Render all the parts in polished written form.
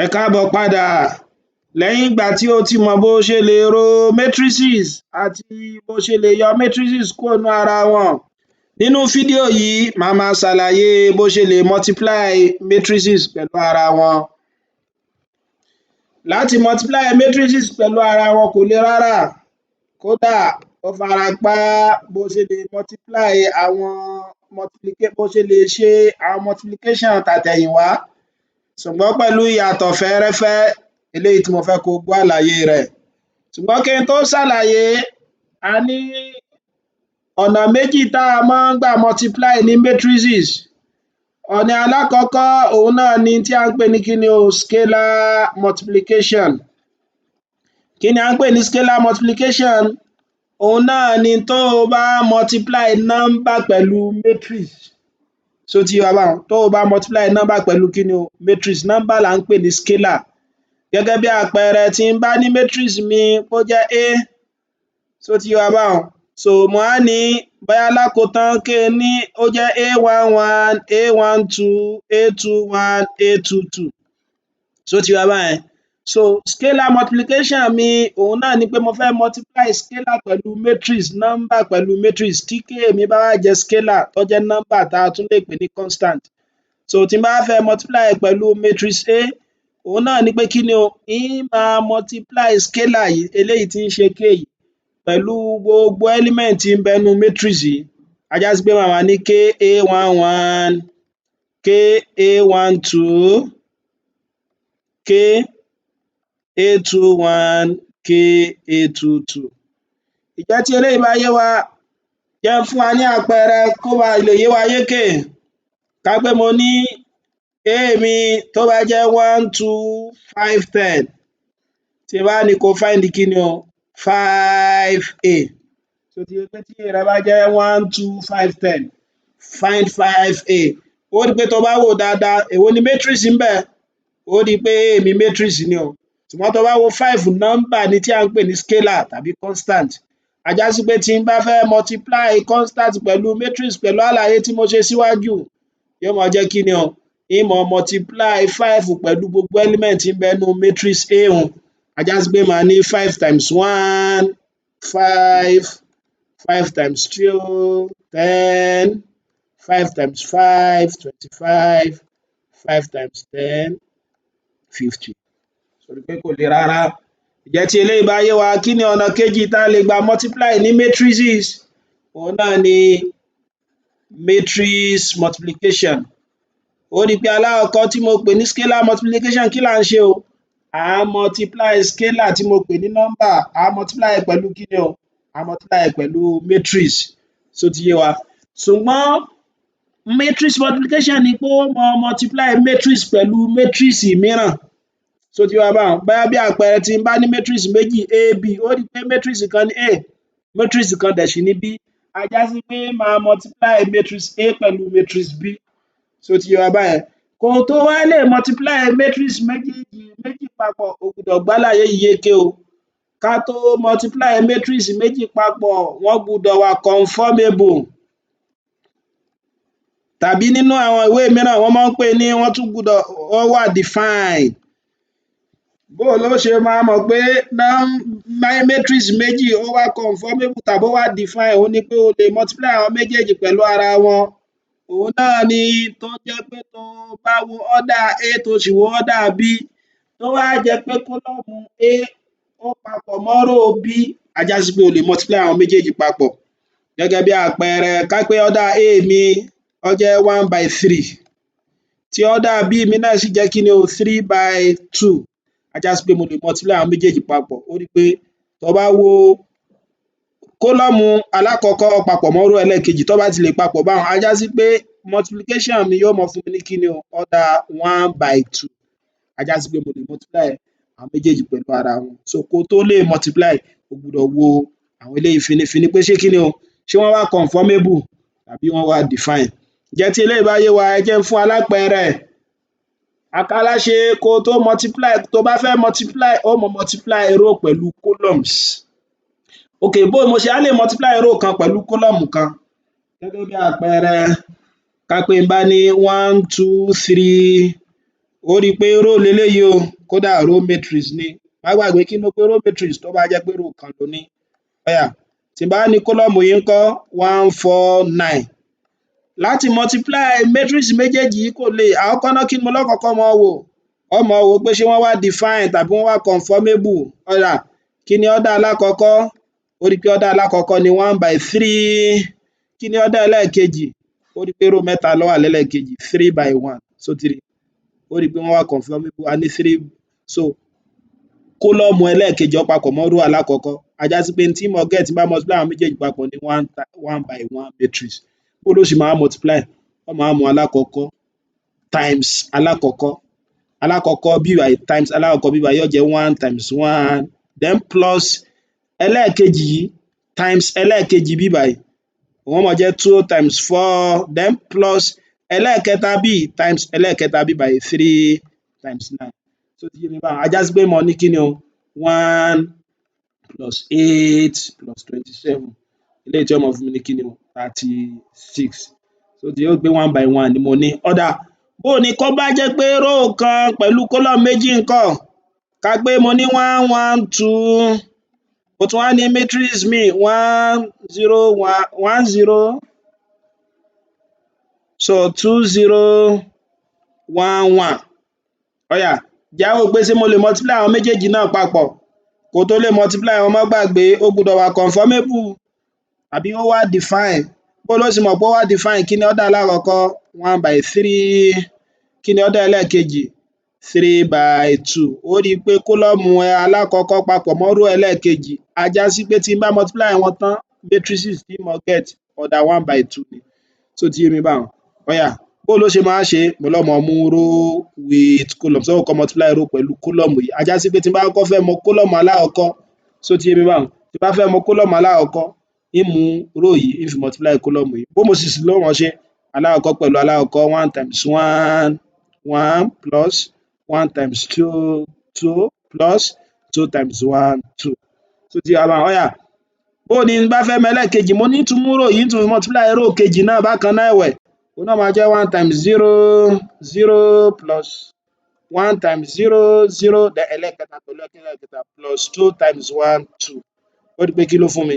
Ẹ káàbọ̀ padà. Lẹ́yìn ìgbà tí o ti mọ̀ bó ṣe lè ro matrices àti bó ṣe lè yọ matrices kúrò nínú ara wọn, nínú fídíò yìí, màá ma ṣàlàyé bó ṣe lè multiply matrices pẹ̀lú ara wọn. Láti multiply matrices pẹ̀lú ara wọn kò le rárá, kódà ó fara pẹ́ bó ṣe lè multiply àwọn, bó ṣe lè ṣe àwọn multiplication tàtẹ̀yìnwá, ṣùgbọ́n pẹ̀lú ìyàtọ̀ fẹ́ẹ́rẹ́fẹ́ eléyìí tí mo fẹ́ kó o gbọ́ àlàyé rẹ̀. Ṣùgbọ́n kí n tó ṣàlàyé, a ní ọ̀nà méjì tá a máa ń gbà multiply ní matrices. Ọ̀nà alákọ̀ọ́kọ́, òhun náà ni tí à ń pè ní kíni o? Scalar multiplication. Kí ni à ń pè ní scalar multiplication? Òhun náà ni tó o bá multiply number pẹ̀lú matrix. Ṣó ti yé wa báhun? Tó o bá multiply number pẹ̀lú kíni o? Matrix. Number là ń pè ní scalar. Gẹ́gẹ́ bí àpẹẹrẹ, tí n bá ní matrix mi kó jẹ́ A, ṣó ti yé wa báhun? So mo wá ní bóyá lákòótán, kí n ní ó jẹ́ A11, A12, A21, A22. Ṣó ti yé wa báyẹn? So scalar multiplication mi, òhun náà ni pé mo fẹ́ multiply scalar pẹ̀lú matrix, number pẹ̀lú matrix, tí k mi bá wá jẹ́ scalar, tó jẹ́ number tá a tún lè pè ní constant. So tí n bá fẹ́ multiply ẹ̀ pẹ̀lú matrix A, òhun náà ni pé kí ni o? Ń máa multiply scalar yìí, eléyìí tí ń ṣe k yìí, pẹ̀lú gbogbo element tí ń bẹ nínú matrix yìí. Á já sí pé màá máa ní k A11, k A12, k A21, k A22. Ǹjẹ́ tí eléyìí bá yé wa, jẹ́ n fún wa ní àpẹẹrẹ kó ba lè yé wa yékè. Ká pé mo ní A mi tó bá jẹ́ 1, 2, 5, 10, tí n bá ní kó find kíni o? Five A. Ṣó ti yé pé tí A rẹ bá jẹ́ 1, 2, 5, 10, find five A? Ó rí pé tó bá wò dáadáa, èwo ni matrix ńbẹ̀? Ó rí pé A mi matrix ni o, ṣùgbọ́n tó bá wo five, number ni tí à ń pè ní scalar tàbí constant. Á já sí pé tí n bá fẹ́ multiply constant pẹ̀lú matrix pẹ̀lú àlàyé tí mo ṣe síwájú, yóò máa jẹ́ kíni o? Ń máa multiply five pẹ̀lú gbogbo element tí ń bẹ nínú matrix A un. Á já sí pé màá ní five times one, five, five times two, 10, five times five, 25, five times 10, 50. Ṣó rí pé kò le rárá? Ǹjẹ́ tí eléyìí bá yé wa, kí ni ọ̀nà kejì tá lè gbà multiply ní matrices? Òhun náà ni matrix multiplication. Ó rí pé alákọ̀ọ́kọ́ tí mo pè ní scalar multiplication, kí là ń ṣe o? À ń multiply scalar tí mo pè ní number, à ń multiply ẹ̀ pẹ̀lú kíni o? À ń multiply ẹ̀ pẹ̀lú matrix. Ṣó ti yé wa? Ṣùgbọ́n matrix multiplication ni pé ó máa multiply matrix pẹ̀lú matrix mìíràn. Ṣó ti yé wa báhun? Bóyá bí àpẹẹrẹ, tí n bá ní matrix méjì, AB, ó rí pé matrix kan ní A, matrix kan dẹ̀ sì ní B. Á já sí pé màá multiply matrix A pẹ̀lú matrix B. Ṣó ti yé wa báyẹn? Kó o tó wá lè multiply matrix méjèèjì méjì papọ̀, o gbúdọ̀ gbálàyé yìí yéké o. Ká tó multiply matrix méjì papọ̀, wọ́n gbúdọ̀ wà conformable, tàbí nínú àwọn ìwé mìíràn, wọ́n máa ń pè ní wọ́n tún gbúdọ̀ wọ́n wà define. Bó o ló ṣe máa mọ̀ pé matrix méjì ó wà conformable tàbí ó wà define? Òhun ni pé o lè multiply àwọn méjèèjì pẹ̀lú ara wọn. Òhun náà ni tó jẹ́ pé tó bá wo order A, tó sì wo order B, tó wá jẹ́ pé column A ó papọ̀ mọ́ row B, á já sí pé o lè multiply àwọn méjèèjì papọ̀. Gẹ́gẹ́ bí àpẹẹrẹ, ká pé order A mi, ó jẹ́ 1 by 3, tí order B mi náà sì jẹ́ kíni o? 3 by 2, á já sí pé mo lè multiply àwọn méjèèjì papọ̀. Ó rí pé tó bá wo column alákọ̀ọ́kọ́, ó papọ̀ mọ́ row ẹlẹ́ẹ̀kejì. Tó bá ti lè papọ̀ báhun, á já sí pé multiplication mi yóò máa fún mi ní kíni o? Order 1 by 2. Á já sí pé mo lè multiply àwọn méjèèjì pẹ̀lú ara wọn. So kó tó lè multiply, o gbúdọ̀ wo àwọn eléyìí fínífíní pé ṣé kíni o, ṣé wọ́n wà conformable tàbí wọ́n wà define. Ǹjẹ́ tí eléyìí bá yé wa, ẹ jẹ́ n fún wa lápẹẹrẹ. Àkàláṣe kó tó multiply, tó bá fẹ́ multiply, ó máa multiply row pẹ̀lú columns. Ok, bó mo ṣe wá lè multiply row kan pẹ̀lú column kan? Gẹ́gẹ́ bí àpẹẹrẹ, ká pé n bá ní 1, 2, 3 Ó rí i pé row leléyìí o, kódà row matrix ni. Má gbàgbé, kí ni mo pe row matrix? Tó bá jẹ́ pé row kan lo ní. Ó yá, tí n bá ní column yìí ńkọ́? One, four, nine. Láti multiply matrix méjèèjì yìí kò le. Àkọ́kọ́ ná, kí ni mo lọ́ kọ́kọ́ máa wò? Ó máa wò ó pé ṣé wọ́n wá define tàbí wọ́n wá conformable. Ó yá, kí ni order alákọ̀ọ́kọ́? Ó rí pé order alákọ̀ọ́kọ́ ni one by three. Kí ni order ẹlẹ́ẹ̀kejì? Ó rí pé row mẹ́ta ló wà lẹ́lẹ́ẹ̀kejì, three by one. Ṣó ti rí? Ó rí pé wọ́n wà conformable. A ní three, so column ẹlẹ́ẹ̀kejì ó papọ̀ mọ́ row alákọ̀ọ́kọ́. Á já sí pé n tí mo get tí n bá multiply àwọn méjèèjì papọ̀ ní one by one matrix. Bó ló ṣe máa multiply? Ó máa mú alákọ̀ọ́kọ́ times alákọ̀ọ́kọ́, alákọ̀ọ́kọ́ bí báyìí times alákọ̀ọ́kọ́ bí báyìí, yóò jẹ́ one times one, then plus ẹlẹ́ẹ̀kejì yìí times ẹlẹ́ẹ̀kejì bí báyìí, òun ó máa jẹ́ two times four, then plus ẹlẹ́ẹ̀kẹta bí times ẹlẹ́ẹ̀kẹta bí báyìí, three times nine. Ṣó ti yé mi báhun? Á já sí pé mo ní kí ni o? One plus eight plus 27, eléyìí tí ó máa fún mi ní kí ni o? 36. Ṣó ti yé? Ó pé one by one ni mo ní. Ó dáa, bó o ní kó bá jẹ́ pé row kan pẹ̀lú column méjì ńkọ́? Ká pé mo ní one, one, two, mo tún wá ní matrix míì, one, zero, one, one, zero, so two, zero, one, one. Ó yá, jẹ́ á wò pé ṣé mo lè multiply àwọn méjèèjì náà papọ̀. Kó tó lè multiply wọn, má gbàgbé, ó gbọ́dọ̀ wà conformable àbí ó wà define. Bó ló ṣe mọ̀ pé ó wà define? Kí ni order alákọ̀ọ́kọ́? One by three. Kí ni order ẹlẹ́ẹ̀kejì? Three by two. Ó rí i pé column alákọ̀ọ́kọ́ papọ̀ mọ́ row ẹlẹ́ẹ̀kejì. Á já sí pé tí n bá multiply wọn tán, matrices tí mo get, order one by two ni. Ṣó ti yé mi báhun? Ó yá, bó ló ṣe máa ṣe? Mo lọ́ máa mú row with column, so ó kọ́kọ́ multiply row pẹ̀lú column yìí. Á já sí pé tí n bá kọ́kọ́ fẹ́ mọ column alákọ̀ọ́kọ́, ṣó ti yé mi báhun? Tí n bá fẹ́ mọ column alákọ̀ọ́kọ́, ń mú row yìí, ń fi multiply column yìí. Bó mo sì sì ló mọ̀ ṣe alákọ̀ọ́kọ́ pẹ̀lú alákọ̀ọ́kọ́, one times one, one, plus one times two, two, plus two times one, two. Ṣó ti yé wa báhun? Ó yá, bó ní n bá fẹ́ mọ ẹlẹ́ẹ̀kejì, mo ní tún mú row yìí, ń tún fi multiply row kejì náà bákan náà ẹ̀wẹ̀. Òun náà máa jẹ́ one times zero, zero, plus one times zero, zero, then ẹlẹ́ẹ̀kẹta pẹ̀lú ẹlẹ́ẹ̀kẹta, plus two times one, two. Ó rí pé kí ló fún mi?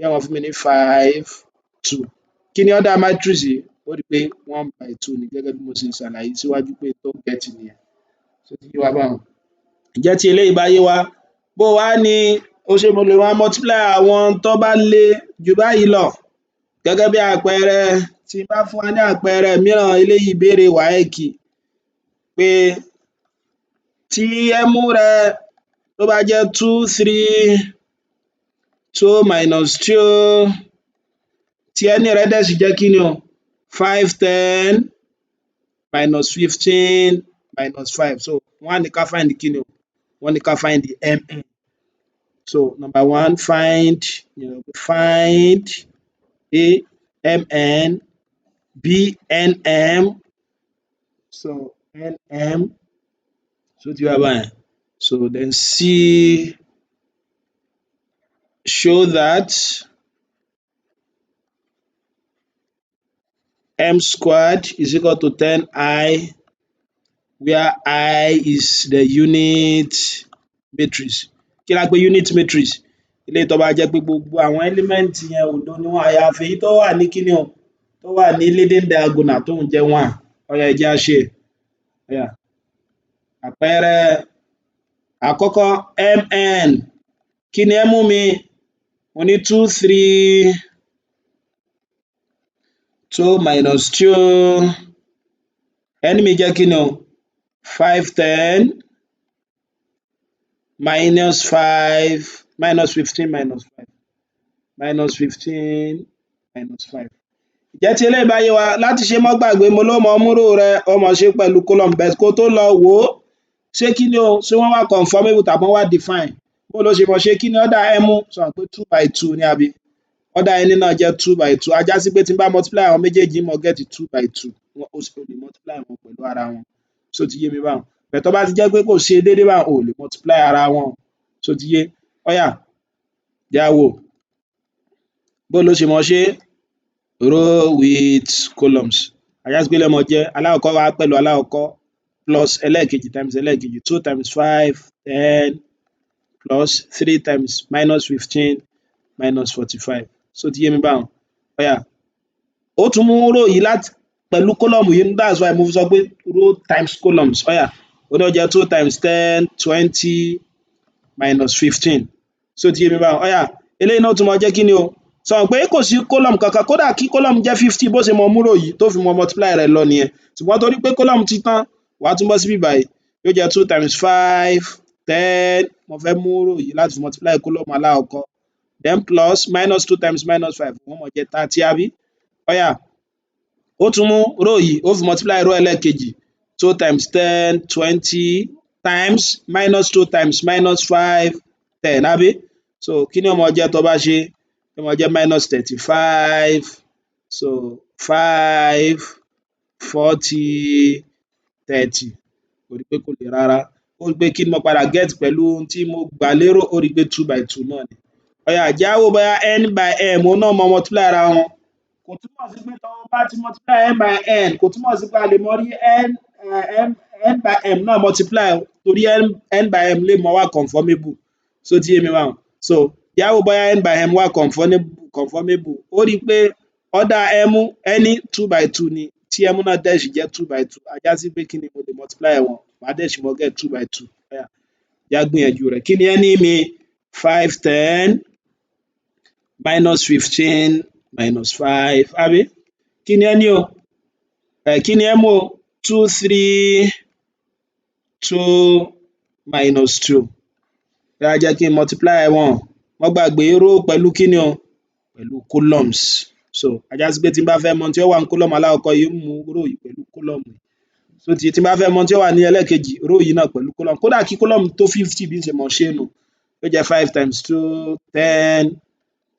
Yóò máa fún mi ní five, two. Kí ni order matrix yìí? Ó rí pé one by two ni, gẹ́gẹ́ bí mo ṣe ṣàlàyé síwájú pé tó get nìyẹn. Ṣó ti yé wa báhun? Ǹjẹ́ tí eléyìí bá yé wa, bó wá ni ó ṣe mo lè máa multiply àwọn tó bá le jù báyìí lọ? Gẹ́gẹ́ bí àpẹẹrẹ, tí n bá fún wa ní àpẹẹrẹ mìíràn, eléyìí ìbéèrè WAEC, pé tí m rẹ tó bá jẹ́ two, three, two minus two, tí n rẹ dẹ̀ sì jẹ́ kí ni o? Five, 10 minus 15 minus five. So wọ́n á ní ká find kí ni o? Wọ́n ní ká find mn. So number one, find a mn, b nm, so nm. Ṣó ti yé wa báyẹn? So then c, show that m squared is equal to 10i, where I is the unit matrix. Kí la pè unit matrix? Eléyìí tó bá jẹ́ pé gbogbo àwọn element yẹn, òdo ni wọ́n, àyàfi èyí tó wà ní kíni o, tó wà ní leading diagonal, tóun jẹ́ one. Ó yá, ẹ jẹ́ á ṣe é. Ó yá, àpẹẹrẹ àkọ́kọ́, mn. Kí ni m mi? Mo ní two, three, two minus two. N mi jẹ́ kí ni o? Five, 10 minus five, minus 15 minus five, minus 15 minus five. Ǹjẹ́ tí eléyìí bá yé wa láti ṣe, má gbàgbé, mo ló mọ mú row rẹ, ó máa ṣe pẹ̀lú column but kó tó lọ wò ó, ṣé kí ni o, ṣé wọ́n wà conformable tàbí wọ́n wà define? Bó ló ṣe mọ̀ ṣe? Kí ni order m? Sọ pé two by two ni, àbí? Order n náà jẹ́ two by two. Á já sí pé tí n bá multiply àwọn méjèèjì, ń máa get two by two. Ó sì lè multiply wọn pẹ̀lú ara wọn. Ṣó ti yé mi báhun? But tó bá ti jẹ́ pé kò ṣe déédé báhun, o ò lè multiply ara wọn. Ṣó ti yé? Ó yá, jẹ́ á wò bó ló ṣe máa ṣe row with columns. Á já sí pé eléyìí máa jẹ́ alákọ̀ọ́kọ́ wá pẹ̀lú alákọ̀ọ́kọ́. Plus ẹlẹ́ẹ̀kejì times ẹlẹ́ẹ̀kejì, two times five, 10, plus three times minus 15, minus 45. Ṣó ti yé mi báhun? Ó yá, ó tún mú row yìí láti pẹ̀lú column yìí. That's why mo fi sọ pé row times columns. Ó yá, òun náà jẹ́ two times 10, 20, minus 15. Ṣó ti yé mi báhun? Ó yá, eléyìí náà tún máa jẹ́ kí ni o? Sọ pé kò sí column kankan. Kódà kí column jẹ́ 50, bó ṣe mọ mú row yìí tó fi mọ multiply rẹ̀ lọ nìyẹn. Ṣùgbọ́n torí pé column ti tán, wàá tún bọ́ síbí báyìí, yóò jẹ́ two times five, 10. Mo fẹ́ mú row yìí láti fi multiply column alákọ̀ọ́kọ́, then plus minus two times minus five, wọ́n máa jẹ́ 30, àbí? Ó yá, ó tún mú row yìí, ó fi multiply row ẹlẹ́ẹ̀kejì, two times 10, 20, times minus two times minus five, 10, àbí? So kí ni ó máa jẹ́ tó bá ṣe? Ó máa jẹ́ minus 35, so five, 40, 30. Ó rí pé kò le rárá. Ó rí pé kí ni mo padà get pẹ̀lú ohun tí mo gbà lérò? Ó rí pé two by two náà ni. Ó yá, jẹ́ á wò bóyá n by m, òun náà máa multiply ara wọn. Kò túmọ̀ sí pé tó bá ti multiply n by n, kò túmọ̀ sí pé a lè mọ rí n m n by m náà multiply o, torí n by m lè má wà conformable. Ṣó ti yé mi báhun? So jẹ́ á wò bóyá n by m wà conformable. Ó rí pé order m ní two by two ni, tí m náà dẹ̀ sì jẹ́ two by two, á já sí pé kí ni? Mo lè multiply wọn, màá dẹ̀ sì mọ get two by two. Ó yá, jẹ́ á gbìyànjú rẹ̀. Kí ni n mi? Five, 10, minus 15, minus five, àbí? Kí ni n o? Kí ni m o? Two, three, two, minus two. Ó yá, jẹ́ kí n multiply wọn. Má gbàgbé row pẹ̀lú kí ni o? Pẹ̀lú columns. So á já sí pé tí n bá fẹ́ mọ ohun tí ó wà ní column alákọ̀ọ́kọ́ yìí, ń mú row yìí pẹ̀lú column yìí. So tí n bá fẹ́ mọ ohun tí ó wà ní ẹlẹ́ẹ̀kejì, row yìí náà pẹ̀lú column. Kódà kí column tó 50, bí n ṣe mọ̀ ṣe nù. Ó jẹ́ five times two, 10,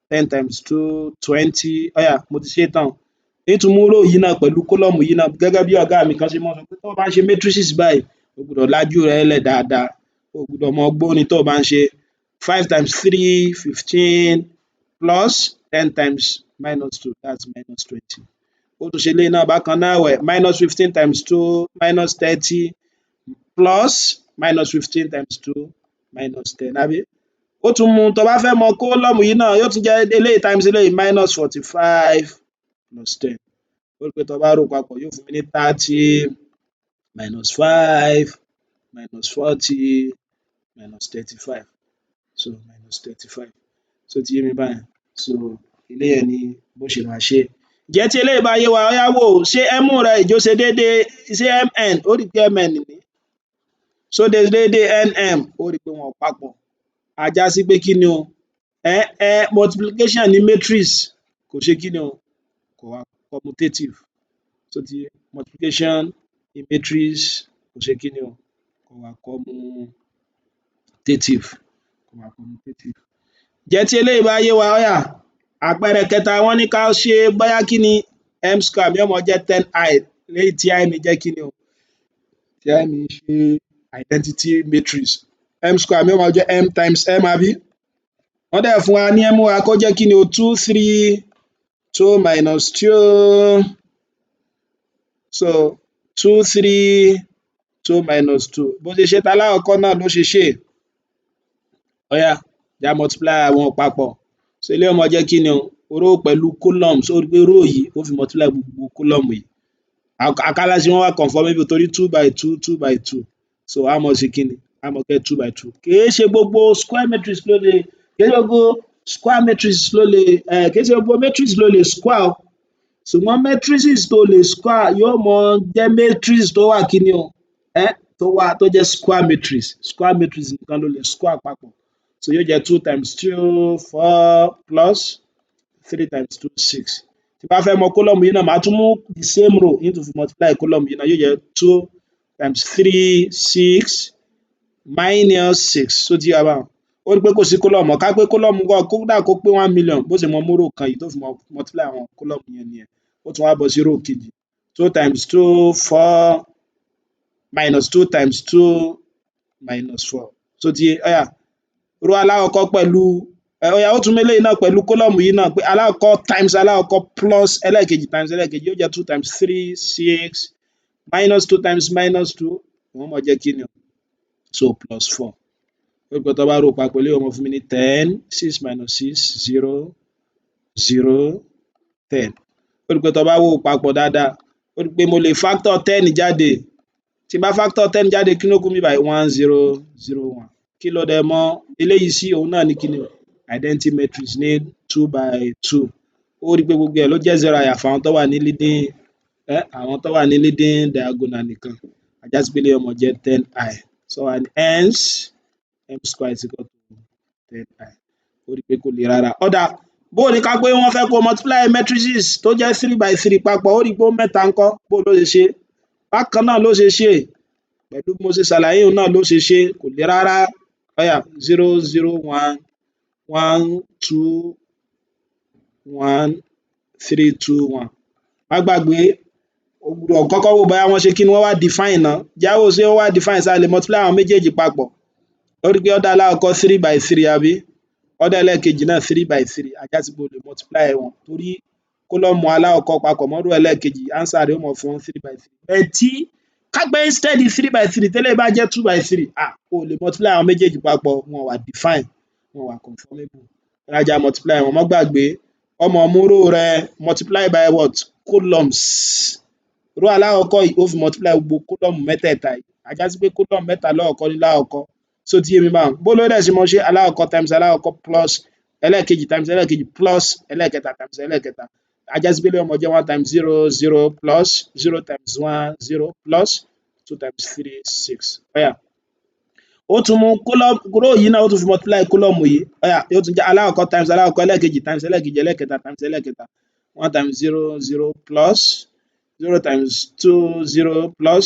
10 times two, 20. Ó yá, mo ti ṣe tán. Ń tún mú row yìí náà pẹ̀lú column yìí náà. Gẹ́gẹ́ bí ọ̀gá mi kan ṣe máa ń sọ pé tó o bá ń ṣe matrices báyìí, o gbọ́dọ̀ lajú rẹ lẹ̀ dáadáa, o gbọ́dọ̀ máa gbórin tó o bá ń ṣe. Five times three, 15, plus 10 times minus two, that's minus 20. Ó tún ṣe eléyìí náà bákan náà ẹ̀wẹ̀, minus 15 times two, minus 30, plus minus 15 times two, minus 10, àbí? Ó tún mú, tó bá fẹ́ mọ column yìí náà, yóò tún jẹ́ eléyìí times eléyìí, minus 45 plus 10. Ó rí pé tó bá rò papọ̀, yóò fún mi ní 30 minus five minus 40 minus 35. So minus 35. Ṣó ti yé mi báyẹn? So eléyẹn ni bó ṣe máa ṣe jẹ́. Tí eléyìí bá yé wa, ó yá, wò ó, ṣé m rẹ ìjó ṣe déédéé? Ṣé mn, ó rí pé mn ní ṣó ṣe déédéé nm? Ó rí pé wọn ò papọ̀. Á já sí pé kí ni o? Multiplication ní matrix kò ṣe kí ni o? Kò wà commutative. Ṣó ti yé? Multiplication ní matrix kò ṣe kí ni o? Kò wà commutative, kò wà commutative. Ǹjẹ́ tí eléyìí bá yé wa, ó yá, àpẹẹrẹ kẹta, wọ́n ní ká ṣe bóyá kí ni m square mi ó máa jẹ́ 10 i, léyìí tí i mi jẹ́ kí ni o? Tí i mi ṣe identity matrix. M square mi ó máa jẹ́ m times m, àbí? Wọ́n dẹ̀ fún wa ní m wa kó jẹ́ kí ni o? Two, three, two, minus two. So two, three, two, minus two. Bó ṣe ṣe talákọ̀ọ́kọ́ náà ló ṣe ṣe. Ó yá, jẹ́ á multiply wọn papọ̀. So eléyìí ó máa jẹ́ kí ni o? Row pẹ̀lú columns. Ó rí pé row yìí, ó fi multiply gbogbo column yìí. Akálàṣe wọn wà conformable torí two by two, two by two. So á máa ṣe kí ni? Á máa get two by two. Kìí ṣe gbogbo square matrix ló lè, kìí ṣe gbogbo square matrix ló lè, kìí ṣe gbogbo matrix ló lè square o. Ṣùgbọ́n matrices tó lè square yóò máa jẹ́ matrix tó wà kí ni o? Tó wà, tó jẹ́ square matrix. Square matrix nìkan ló lè square papọ̀. So yóò jẹ́ two times two, four, plus three times two, six. Tí bá fẹ́ mọ column yìí náà, màá tún mú the same row, yín tún fi multiply column yìí náà, yóò jẹ́ two times three, six, minus six. Ṣó ti yé wa báhun? Ó rí pé kò sí column mọ́. Ká pé column wà, kódà kó pé 1 million, bó ṣe mọ mú row kan yìí tó fi mọ multiply àwọn column yẹn nìyẹn. Ó tún wá bọ́ sí row kejì, two times two, four, minus two times two, minus four. Ṣó ti yé? Ó yá, row alákọ̀ọ́kọ́ pẹ̀lú, ó yá, ó tún mú eléyìí náà pẹ̀lú column yìí náà, pé alákọ̀ọ́kọ́ times alákọ̀ọ́kọ́ plus ẹlẹ́ẹ̀kejì times ẹlẹ́ẹ̀kejì, yóò jẹ́ two times three, six, minus two times minus two. Òun ó máa jẹ́ kí ni o? So plus four. Ó rí pé tó bá rò papọ̀, eléyìí ó máa fún mi ní 10, six minus six, zero, zero, 10. Ó rí pé tó bá wò papọ̀ dáadáa, ó rí pé mo lè factor 10 jáde. Tí n bá factor 10 jáde, kí ló kù níbí báyìí? One, zero, zero, one. Kí ló dẹ̀ mọ eléyìí sí? Òun náà ní kí ni o? Identity matrix ní 2 by 2. Ó rí pé gbogbo ẹ̀ ló jẹ́ zero, àyàfi àwọn tó wà ní leading diagonal nìkan. Á já sí pé eléyìí ó máa jẹ́ 10i. So, and hence m square is equal to 10i. Ó rí pé kò le rárá. Ó dáa, bó o ní ká pé wọ́n fẹ́ kó multiply matrices tó jẹ́ 3 by 3 papọ̀, ó rí pé ó mẹ́ta ńkọ́? Bó o ló ṣe ṣe? Bákan náà ló ṣe ṣe, pẹ̀lú bí mo ṣe ṣàlàyé un náà ló ṣe ṣe, kò le rárá. Ó yá, zero, zero, one, one, two, one, three, two, one. Má gbàgbé, o gbúdọ̀ kọ́kọ́ wò bóyá wọ́n ṣe kí ni, wọ́n wá define ná. Jẹ́ á wò ṣé ó wá define, ṣá lè multiply àwọn méjèèjì papọ̀. Ó rí pé order alákọ̀ọ́kọ́ 3 by 3, àbí? Order ẹlẹ́ẹ̀kejì náà 3 by 3. Á já sí pé o lè multiply wọn, torí column alákọ̀ọ́kọ́ papọ̀ mọ́ row ẹlẹ́ẹ̀kejì, answer rẹ̀ ó máa fún ọ 3 by 3. But tí ká pé instead 3 by 3, téléyìí bá jẹ́ 2 by 3, ah, o ò lè multiply àwọn méjèèjì papọ̀, wọn wà define, wọn wà conformable. Ó yá, jẹ́ á multiply wọn. Má gbàgbé, ó máa mú row rẹ multiply by what? Columns. Row alákọ̀ọ́kọ́ yìí, ó fi multiply gbogbo column mẹ́tẹ̀ẹ̀ta yìí. Á já sí pé column mẹ́ta ló kọ́kọ́ ní lákọ̀ọ́kọ́. Ṣó ti yé mi báhun? Bó ló dẹ̀ ṣe máa ṣe? Alákọ̀ọ́kọ́ times alákọ̀ọ́kọ́ plus ẹlẹ́ẹ̀kejì times ẹlẹ́ẹ̀kejì plus ẹlẹ́ẹ̀kẹta times ẹlẹ́ẹ̀kẹta. Á já sí pé eléyìí ó máa jẹ́ one times zero, zero plus zero times one, zero plus two times three, six. Ó yá, ó tún mú column row yìí náà, ó tún fi multiply column yìí. Ó yá, yóò tún jẹ́ alákọ̀ọ́kọ́ times alákọ̀ọ́kọ́, ẹlẹ́ẹ̀kejì times ẹlẹ́ẹ̀kejì, ẹlẹ́ẹ̀kẹta times ẹlẹ́ẹ̀kẹta. One times zero, zero plus zero times two, zero plus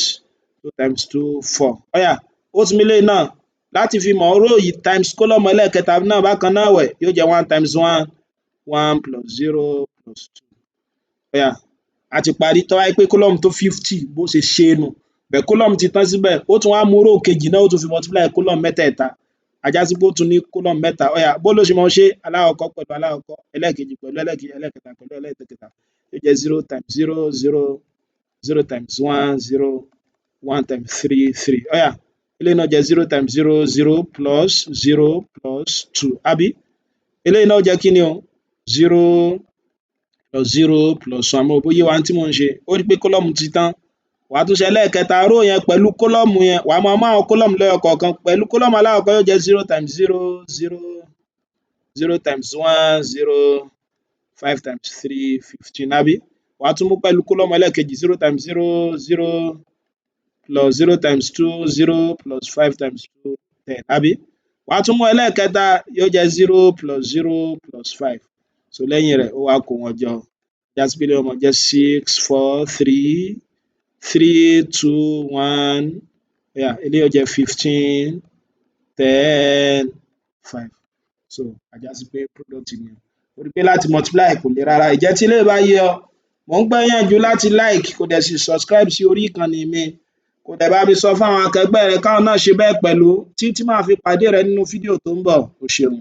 two times two, four. Ó yá, ó tún mú eléyìí náà láti fi mọ̀ row yìí times column ẹlẹ́ẹ̀kẹta náà bákan náà ẹ̀wẹ̀, yóò jẹ́ one times one, one plus zero plus two. Ó yá, a ti parí. Tó bá jẹ́ pé column tó 50, bó ṣe ṣe nù, but column ti tán síbẹ̀. Ó tún wá mú row kejì náà, ó tún fi multiply column mẹ́tẹ̀ẹ̀ta. Á já sí pé ó tún ní column mẹ́ta. Ó yá, bó ló ṣe máa ṣe? Alákọ̀ọ́kọ́ pẹ̀lú alákọ̀ọ́kọ́, ẹlẹ́ẹ̀kejì pẹ̀lú ẹlẹ́ẹ̀kejì, ẹlẹ́ẹ̀kẹta pẹ̀lú ẹlẹ́ẹ̀kẹta. Yóò jẹ́ zero times zero, zero, zero times one, zero, one times three, three. Ó yá, eléyìí náà jẹ́ zero times zero, zero plus zero plus two, àbí? Eléyìí náà jẹ́ kí ni o? Zero plus zero plus one. Mo rò pé ó yé wa tí mò ń ṣe. Ó rí pé column ti tán. Wàá tún ṣe ẹlẹ́ẹ̀kẹta, row yẹn pẹ̀lú column yẹn. Wàá máa mú àwọn column lẹ́yọ kọ̀ọ̀kan. Pẹ̀lú column alákọ̀ọ́kọ́, yóò jẹ́ zero times zero, zero, zero times one, zero, five times three, 15, àbí? Wàá tún mú pẹ̀lú column ẹlẹ́ẹ̀kejì, zero times zero, zero plus zero times two, zero plus five times two, 10, àbí? Wàá tún mú ẹlẹ́ẹ̀kẹta, yóò jẹ́ zero plus zero plus five. So lẹ́yìn rẹ̀, ó wá kó wọn jọ, já sí pé eléyìí ó máa jẹ́ six, four, three, three, two, one. Yeah, eléyìí ó jẹ́ 15, 10, five. So á já sí pé product nìyẹn. Ó rí pé láti multiply kò le rárá. Ìjẹ́ tí eléyìí bá yé ọ, mò ń gbà ẹ́ níyànjú láti like, kó dẹ̀ sì subscribe sí orí ìkànnì mi, kó dẹ̀ bá mi sọ fún àwọn akẹgbẹ́ rẹ káwọn náà ṣe bẹ́ẹ̀ pẹ̀lú, títí màá fi pàdé rẹ nínú fídíò tó ń bọ̀. O ṣeun.